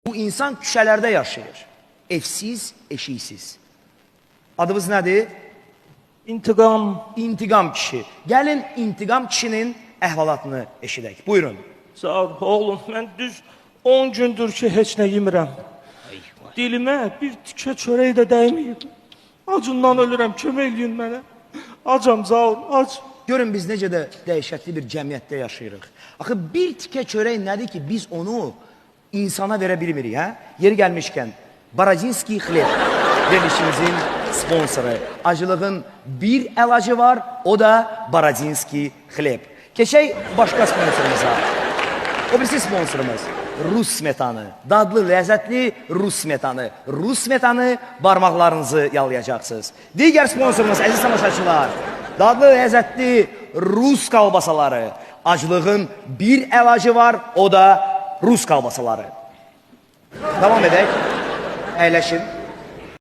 Bu insan küçələrdə yaşayır. Evsiz, eşiksiz. Adımız nədir? İntiqam. İntiqam kişi. Gəlin İntiqam kişinin əhvalatını eşidək. Buyurun. Zaur, oğlum, mən düz 10 gündür ki, heç nə yemirəm. Dilimə bir tikə çörək də dəyməyib. Acından ölürəm, kömək eləyin mənə. Acam, Zaur, ac. Görün biz necə də dəhşətli bir cəmiyyətdə yaşayırıq. Axı bir tikə çörək nədir ki, biz onu insana verə bilmirik, hə? Yeri gəlmişkən, Baradinski xleb verilişimizin sponsoru. Acılığın bir əlacı var, o da Baradinski xleb. Keçək başqa sponsorumuza. O birisi sponsorumuz Rus smetanı. Dadlı, ləzzətli Rus smetanı. Rus smetanı barmaqlarınızı yalayacaqsınız. Digər sponsorumuz əziz tamaşaçılar, dadlı, ləzzətli Rus kalbasaları. Aclığın bir əlacı var, o da Rus kalbasaları. Davam edək. Əyləşin.